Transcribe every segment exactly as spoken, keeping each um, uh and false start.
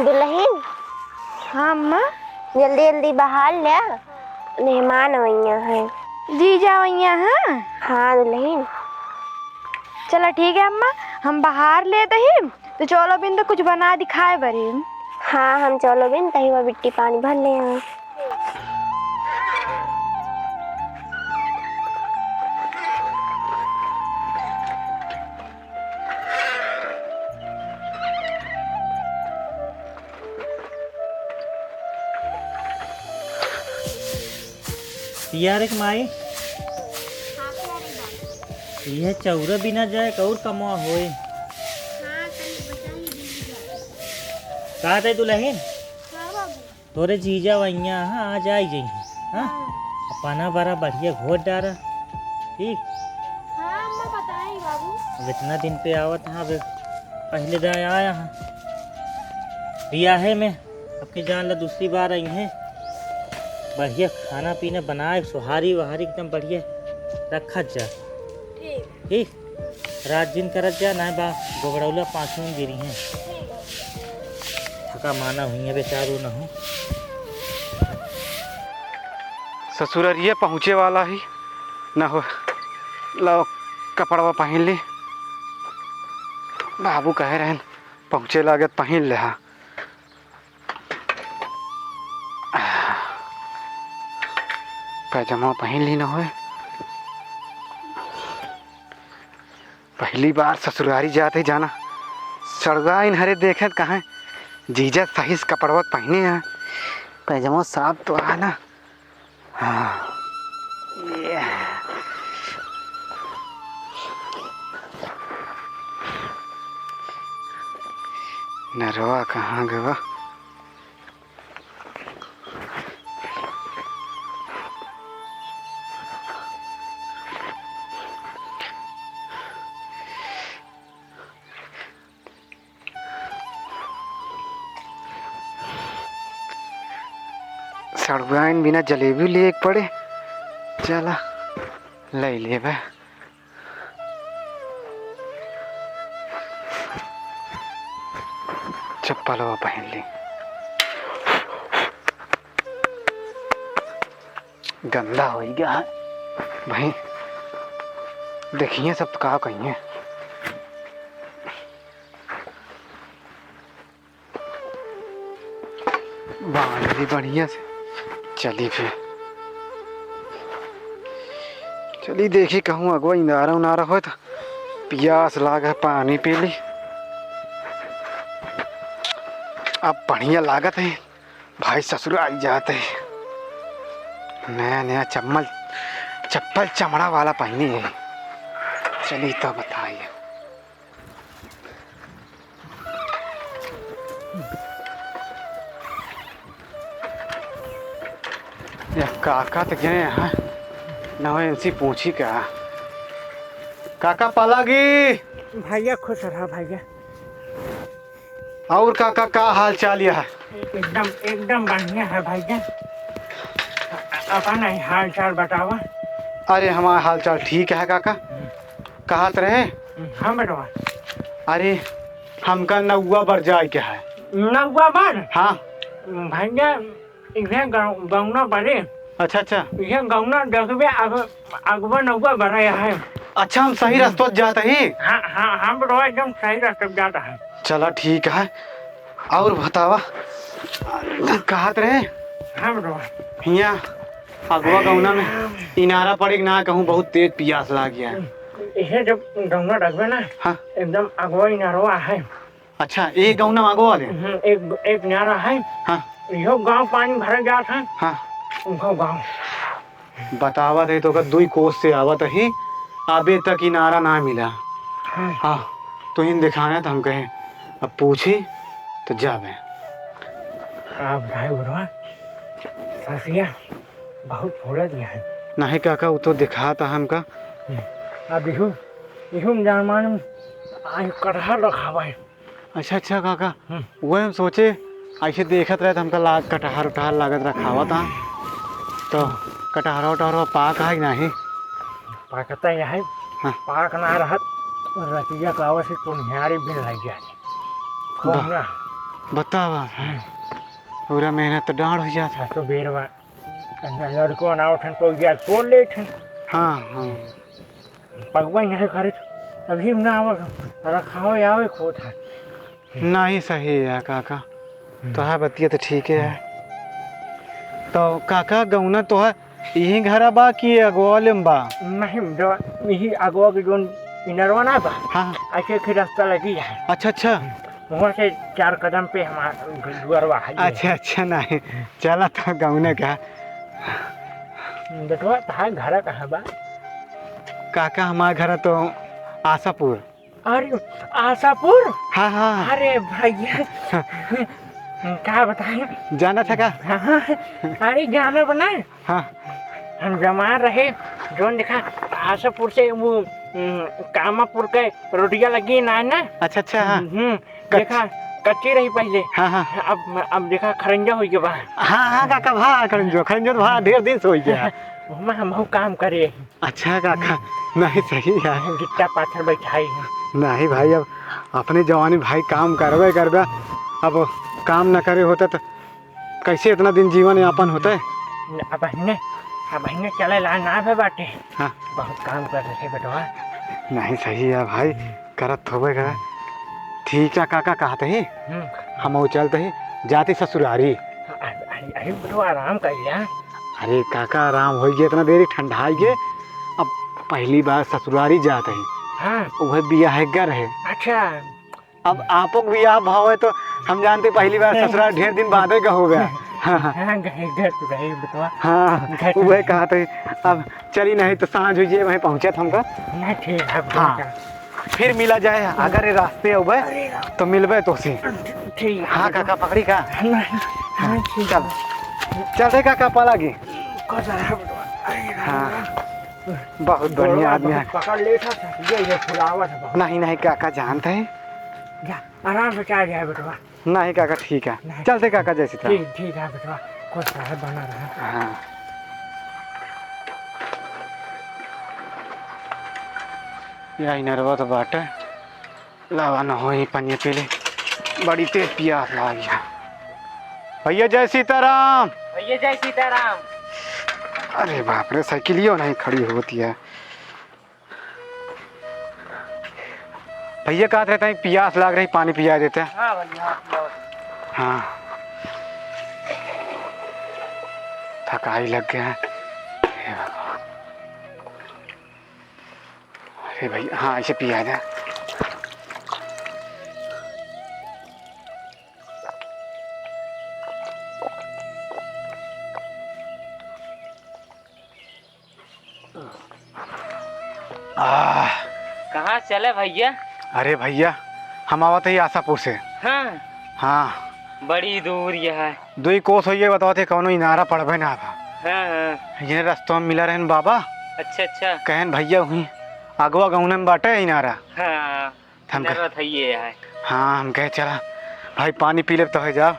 दुलहिन। हाँ अम्मा। जल्दी जल्दी बहार ल्या, मेहमान अवइया हैं। जीजा अवइया हैं? हाँ दुलहिन। चला ठीक है अम्मा, हम बहार लेत ही, तो चलो बिन तो कुछ बना दिखाए बरी। हाँ, हम चलो बिन तही वो बिट्टी पानी भर ले आवे। पिया रे माई, हाँ, पिया रे बाबू। यह चौरा बिना जाए क और कमवा होए। हाँ, तनी बचा ही दीजिए। कहा थे दुलहिन? हाँ बाबू। तोरे जीजा वहिया, हाँ, आज आई जाइए, हाँ? हाँ। अब पाना बड़ा बढ़िया घोट डारा, ठीक? हाँ, मैं बताई बाबू। अब इतना दिन पे आवत हाँ, अब पहले दाएँ आया हाँ। बियाहे में, अब की जान ला दूसरी बार आई हैं। बढ़िया खाना पीना बनाए, सोहारी वहारी एकदम बढ़िया रखा जा। ठीक। ठीक? रात जिन करत जा, नाहीं बा गोबड़ौला पाँचों में गिरी हैं। थका माना हुई है बेचारू न हो। ससुररिया पहुँचे वाला ही न हो। लाओ कपड़वा पहिन ली। बाबू कहे रहन पहुँचे लागत पहिन ले हा। पैजामा पहिन ली न होए। पहली बार ससुरारी जात ही जाना। सड़ुआइन हरे देखे त कहें जीजा सही से कपड़वा पहिने हैं। पैजामा साफ तो है ना। हाँ। ये। नरवा कहाँ गवा? सड़ुआइन बिना जलेबी लेक पड़े। चला, ले लेबे। चप्पलवा पहिन ली। गंदा होइ गया है भाई, देखिए सब तो का कहिए। बांध ली बढ़िया से। चली फिर, चली देखी कहूँ अगवा इनारा उनारा होए तो पियास लाग है, पानी पी ली। अब बढ़िया लागत है भाई, ससुर आई जात है। नया नया चम्मल चप्पल चमड़ा वाला पहिने है। चली तो बताइए। या काका त गए हैं, ना होए उनसे पूछी का। काका पलागी। भैया खुश रहा भैया। और काका का हाल चाल यह है? एकदम, एकदम बढ़िया है भैया। अपन ही हाल चाल बतावा। अरे हमारा हाल चाल ठीक है काका। कहत रहे। हाँ बेटवा। अरे, हमका नौवा बर जाए के है। नौवा बर? हाँ। भैया, इहे गाँव, गौना बरे। अच्छा, अच्छा। इहे गौना देखबे, अग-, अगवा नौवा बरे है। अच्छा, हम सही रस्तों जात ही। हाँ, हाँ, हाँ बेटवा, एकदम सही रस्तों जात है। चला, ठीक है। और बतावा, कहत रहे? हाँ बेटवा। हियाँ अगवा गौना में इनारा पड़े के ना कहूँ, बहुत तेज पियास लाग गया है। इहे जब गौना रखबे ना, हाँ। एकदम अगवा इनारवा है। अच्छा, एक गौना अगवा वाले? हम्म, एक, एक इनारा है। हाँ। इहो गाँव पानी भरे जात है। हाँ। उनको गाँव। बतावत है तो ओकर दुई कोस से आवत ही, अबे तक इनारा ना मिला। हाँ। हाँ, तो इन दिखाना तो हम कहे, अब पूछी तो जावे। का बताए बुढ़वा, ससिया बहुत फोड़ा दिया है। नहीं काका, वो तो दिखाता हमका। हम्म, अब इहू, इहू में जान मान, आज कटहर रखावा है। अच्छा, अच्छा काका, हम्म। वह हम सोचे, ऐसे देखत रहे तो हमका लाग, कटहर उटहर लागत रखावा था, तो कटहरा उटहरा पाक है कि नहीं? पाकता ही है, हाँ। पाक ना रहत, रतिया का आवत से कुनिहारी बिन लग जाए। खूब बा-, ना। बतावा, पूरा मेहनत तो डाँड़ होइ जात है। तो बेरवा, लड़को ना उठन, तो गया सो लेट है। हाँ, हाँ। पगवा यहाँ करे, अभी ना आवे, रखावे आवे खोत है। नहीं, सही है काका, हम्म। तोहार बतिया तो ठीक है। तो काका, गौना तोहार यही घरा बा कि अगवा वाले में बा? नहीं, जो यही अगवा के जोन इनरवा ना बा, हाँ। ऐसे एक रास्ता लगी है। अच्छा, अच्छा। वहाँ से चार कदम पे हमार दुआरवा है। अच्छा, अच्छा, नहीं, चला तो गौना का। बेटवा, तहार घर कहाँ बा? काका, हमार घर तो आशापुर। अरे, आशापुर? हाँ, हाँ। अरे भैया, का बताई? जाना था का? हाँ, अरे जाना बना। हाँ। हम जमा रहे, जोन देखा, आशापुर से वो, उम, कामापुर के रोडिया लगी ना, ना? अच्छा, अच्छा, हाँ। हम्म, कच- देखा, कच्ची रही पहले। हाँ, हाँ। अब, अब देखा, खरंजा होइ गया बा। हाँ, हाँ, काका, भा, खरंजो, खरंजो तो भा, ढेर दिन से होइ गया। ओमा हमहू काम करे। अच्छा काका, नहीं सही है। गिट्टा पाथर बैठाई है। नहीं भाई, अब अपनी जवानी भाई काम करबे करबे, अब काम न करे होते तो कैसे इतना दिन जीवन यापन होते? अब हिने, अब हिने चले ला ना भे बाटे। हाँ। बहुत काम कर रहे बेटवा। नहीं सही है भाई, करत होबे करे। ठीक है काका, कहत ही हम्म। हम चलत ही, जात ही ससुरारी। अरे, अरे, अरे, तो आराम कर लिया। अरे काका, आराम होइ गया, इतना देरी ठंडा आई गए। अब पहली बार ससुरारी जात ही। हाँ। वह बियाह है घर है। अच्छा। अब आपो के बियाह भाव है तो हम जानते पहली बार ससुराल ढेर दिन बाद ही का हो गया। हाँ, हाँ। हाँ, गए, घर तो गए, बेटवा। हाँ, घर तो वह गए। कहत ही। अब चली नहीं तो साँझ होइ जाए, वहीं पहुँचत हमका। ना, ठीक है, हाँ। बेटा। फिर मिला जाए, अगर ये रास्ते अउबे अरे राम। तो मिलबे तोसे। ठीक है, हाँ बेटा। काका, पकड़ी का? नहीं, हाँ, नहीं, ठीक चल। है। चल रे काका, पलागी। कस रहा है बेटा। अरे राम। हाँ। बहुत बढ़िया आदमी है। पकड़ ले था, ये, ये फुलावत है बहुत। नहीं, नहीं काका, जानत ही। जा, आराम से चल जाए बेटवा। नहीं काका, ठीक है। नहीं। चलते काका, जय सीता राम। ठीक, ठीक है बेटवा, खुश रहे, बना रहे। हाँ। यही नरवा तो बाटे, लावा न होई पनिया पी ले, बड़ी तेज पियास लागी है। भैया जय सीताराम। भैया जय सीताराम। अरे बाप रे, साइकिलियो नहीं खड़ी होती है। भैया कहत रहे थे, पियास लाग रही, पानी पिया देते। हाँ भैया, हाँ, पियाओ। हाँ। थकाई लग गया है। हे भगवान। अरे भैया, हाँ, ऐसे पिया दे। आह। कहाँ चले भैया? अरे भैया, हम आवत ही आशापुर से। हाँ। हाँ। बड़ी दूर यह है। दुई कोस होइए, बतावत ही कौनो इनारा पड़बे ना बा। हाँ, हाँ। ये रस्तवा में मिला रहन बाबा। अच्छा, अच्छा। कहन भैया हुई अगवा गौना में बाटे इनारा। हाँ। हम कह- जरूरत है ये है। हाँ, हम कहे, "चला भाई, पानी पी लेब, तो है जाओ।"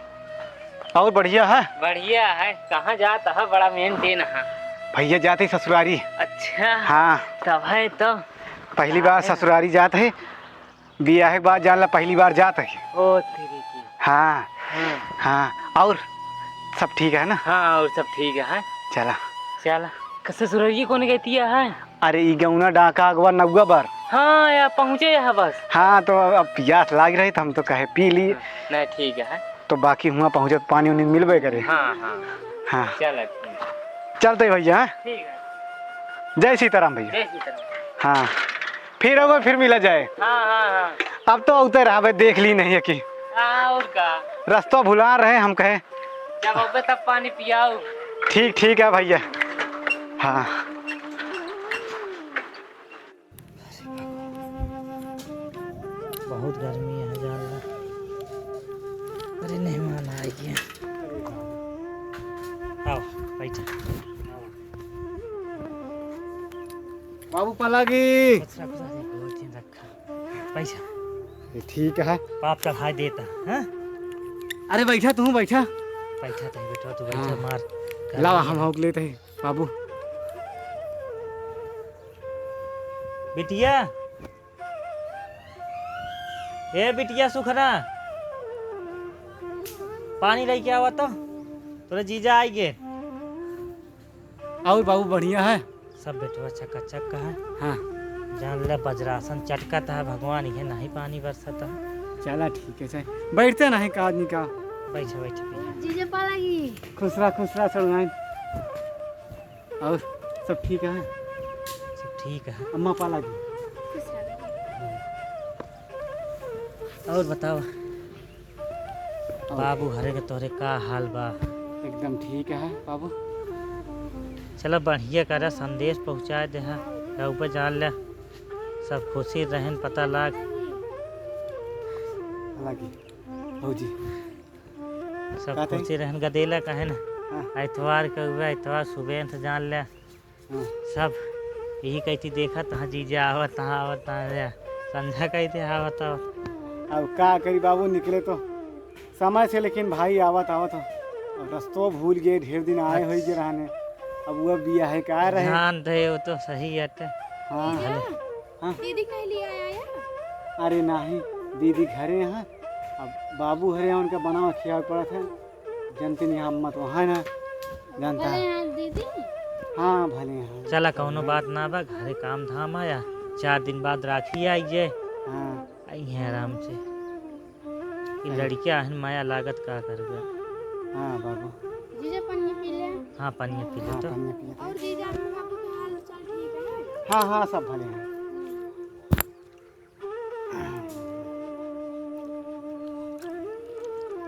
और बढ़िया है? बढ़िया है। कहाँ जात है? बड़ा maintain है। भैया जाते ही ससुरारी। अच्छा। हाँ। तब है तो। पहली बार जाते हैं। ससुरारी जात है, बियाह के बाद जान ला पहली बार जात है। ओ तेरी की। हाँ। हाँ। हाँ, और सब ठीक है ना? हाँ, और सब ठीक है। चला। चला। क-, ससुरारी कौन कहती है? अरे, ई गौना डाका अगवा नौवा बार। हाँ, या पहुँचे यहाँ बस। हाँ, तो अब पियास लाग रही, तो हम तो कहे पी ली। हाँ, नहीं, ठीक है। तो बाकी हुआँ पहुँचत पानी उनी मिलबे करे। हाँ, हाँ। हाँ। चल, ठीक है। चलते भैया, हाँ? ठीक है। जय सीताराम भैया। जय सीताराम। हाँ, फिर अब फिर मिला जाए। हाँ, हाँ, हाँ। अब तो उतर रहा भाई, देख ली नहीं है कि। हाँ, और का? रस्ता भुला रहे हम कहे। जब अबे तब पानी पियाओ। ठीक, ठीक है भैया। हाँ। बहुत गर्मी है, जान ला। अरे, मेहमान आ गया। आओ, बैठा। बाबू पलागी। अच्छा, अच्छा, एक और चीज रखा। बैठा। ये ठीक है। पाप चढ़ाई देता, हाँ? अरे, बैठा, तू बैठा। बैठा तो है बेटा, तू बैठा, हाँ। मार। लावा, हम हौक लेते हैं। बाबू। बिटिया, ए बिटिया सुखना, पानी लइके आवा तो, तोरे जीजा आइ गे। और बाबू बढ़िया है? सब बेटवा चकाचक है। हाँ। जान ले वज्रासन चटकत है, भगवान इहे नहीं पानी बरसत है। चला ठीक है, सही। बैठते नहीं का आदमी का। बैठे, बैठे, बैठे। जीजा पालागी। खुश रहा, खुश रहा, सड़ुआइन। और सब ठीक है? सब ठीक है। अम्मा पालागी। खुश रहा। और बताओ। और बाबू हरे के तोहरे का हाल बा? एकदम ठीक है बाबू। चला बढ़िया करा, संदेश पहुँचाए देहा, रउबे जान ले, सब खुशी रहेन, पता लाग। हालांकि भौजी सब का कही? खुशी रहेन, गदेला कहे न। हाँ। एतवार के हुए, एतवार सुबह से जान ले। हाँ। सब यही कहती, "देखा तहाँ जीजा आवत, तहाँ आवत, तहाँ रे।" संझा कहते आवत, आवत। अब का करी बाबू, निकले तो समय से, लेकिन भाई आवत, आवत हो। अब रस्तो भूल गए, ढेर दिन आए होई जे रहने। अब वो बियाहे का रहे। ध्यान रहे, वो तो सही है ते। हाँ। जीजा, हाँ। दीदी कह लिया आया है? अरे नहीं, दीदी घरे हैं। अब बाबू हरे हैं, उनका बनावा खियावे पड़त है। जनते नहीं, हम मत वहाँ ना जानता। भले हैं दीदी। हाँ, भले हैं। चला, कौनो बात ना बा, घरे काम धाम आया, चार दिन बाद राखी आई जे। हाँ। आई हैं आराम से। ई हाँ। लड़कियाँ हन, माया लागत का करबे। हाँ, बाबू। जीजा, पनिया पी ले। हाँ, पनिया पी ले हाँ, तो। पनिया पी ले। और जीजा, अम्मा बाबू के हाल चाल ठीक है? हाँ, हाँ, सब भले हैं।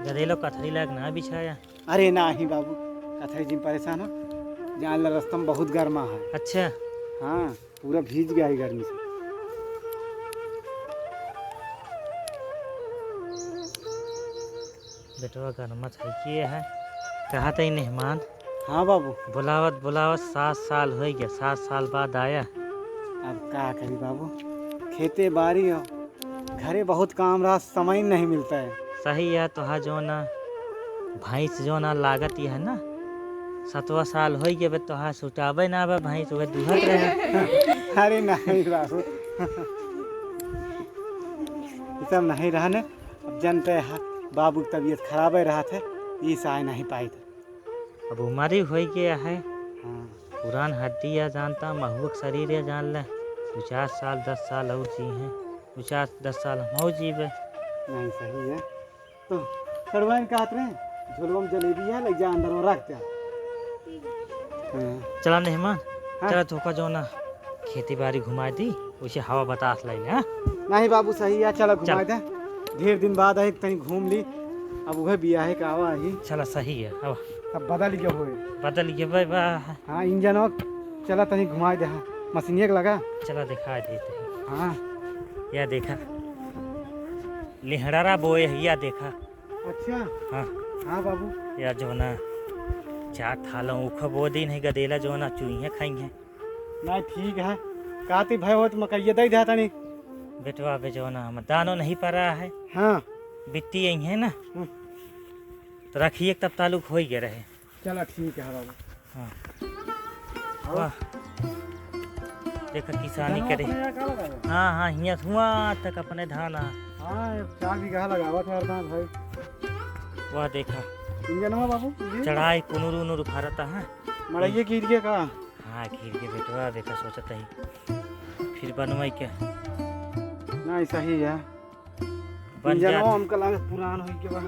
गदेलो कथरी लायक ना बिछाया। अरे नाही बाबू, कथरी जिन परेशान हो, जान ला रस्ता में बहुत गर्मा है। अच्छा। हाँ, पूरा भीज गया है गर्मी से। बेटवा गरमत है कि है? कहा तई मेहमान? हाँ बाबू। बुलावत बुलावत सात साल होइ गया, सात साल बाद आया। अब का करी बाबू, खेते बारी हो, घरे बहुत काम रहा, समय नहीं मिलता है। सही है, तोहा जो ना भैंस जो ना लागत ही है ना, सतवा साल होइ गया बे, तोहा सुटावे ना बे भैंस, वह दुहत रहे। अरे नहीं बाबू, ये सब नहीं रहने। अब जनते हैं, बाबू की तबीयत खराबे रहत है, इस आए नहीं पाई थे। अब उमर ही होइ गया है। हाँ। पुरान हड्डी या जानता, महुआ के शरीर या जान ले, दो चार साल, दस साल और जी हैं, दो चार, दस साल हम और जीबे। नहीं, सही है। तो सड़वाइन कहत रहे, झोलवा में जलेबी है, ले जा अंदर में रख दे। हाँ। चला मेहमान, हाँ। चला तोका जो ना खेती बारी घुमाए दी, उसे हवा बतास लाई, हाँ? नहीं बाबू, सही है, चला घुमाए चल। दे। ढेर दिन बाद आए, तनी घूम ली। अब उहे बियाहे का आवा ही। चला, सही है, अब। सब बदल गया होए। बदल गया बे, बा। हाँ, इंजन हो, चला तनी घुमाए दे, हाँ। मशीनिया के लगा। चला दिखा देते हैं। हाँ। या देखा, लिहड़ारा बोए है, या देखा। अच्छा। हाँ। हाँ बाबू। या जो ना, चार थाला ऊख बो दिन है, गदेला जो ना चुइहे खाई है। नहीं, ठीक है। काती भय हो तो मकइया दे दे तनी। बेटवा बे जो ना, हम दानो नहीं पड़ा है। हाँ। बिट्टी आई है ना। हम्म। तो रखिए, तब ताल्लुक हो ही गया रहे। चला, ठीक है बाबू। हाँ। और? वाह। देखा किसानी धनवा करे। अपने यहाँ का लगा है? हाँ, हाँ, हियाँ हुआ तक अपने धान आ। हाँ, ये चार बीघा लगावत है अपना भाई। वाह, देखा। इंजनवा बाबू, ये? चढ़ाई कुनुर उनुर उफारता है। मड़ैये गिर गया का? हाँ, गिर गया बेटवा, देखा सोचत ही। फिर बनवाई क्या? नहीं, सही है। बन इंजनवा जात। हमका लागत पुरान होई के बा।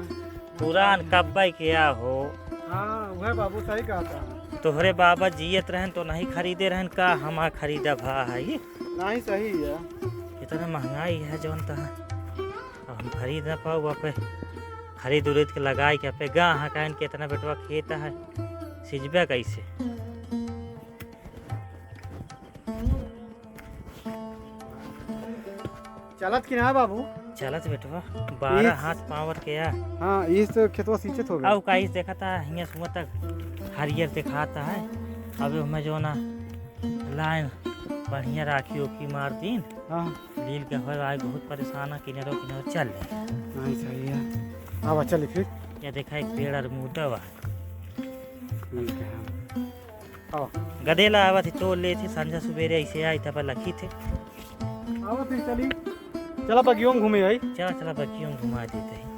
पुरान कब्बे के आ हो। हाँ, उहे बाबू सही कहता है। तोहरे बाबा जियत रहन तो नहीं खरीदे रहन का, हमा खरीदा भा है ये? नहीं, सही है। इतना महंगाई है जौन तहा। अब हम खरीद ना पाऊ, वहाँ पे खरीद उरीद के लगाई के पे गा हाँ, काहे के इतना बेटवा खेत है, सिजबे कैसे? चलत कि ना बाबू? चलत बेटवा, बारह ई हाथ पावर के आ। हाँ, इस तो खेतवा सींचत हो गया। आउ का इस देखा था, हियाँ सुबह तक हरियर दिखाता है। अबे हमें जो ना लाइन बढ़िया राखी ओखी मार दीन। हाँ। लील के होए आए बहुत परेशान है, किनारो किनारो चल ले। नहीं सही है। अब चल फिर। या देखा एक पेड़ और मुद्दा बा। ठीक है। आवा। गदेला आवत ही, तोड़ लेत ही, संझा सुबेरे ऐसे आई, तब लखी थे। आवत ही, चली। चला बगियों में घूमे आई। चला, चला बगियों में घुमा देते हैं।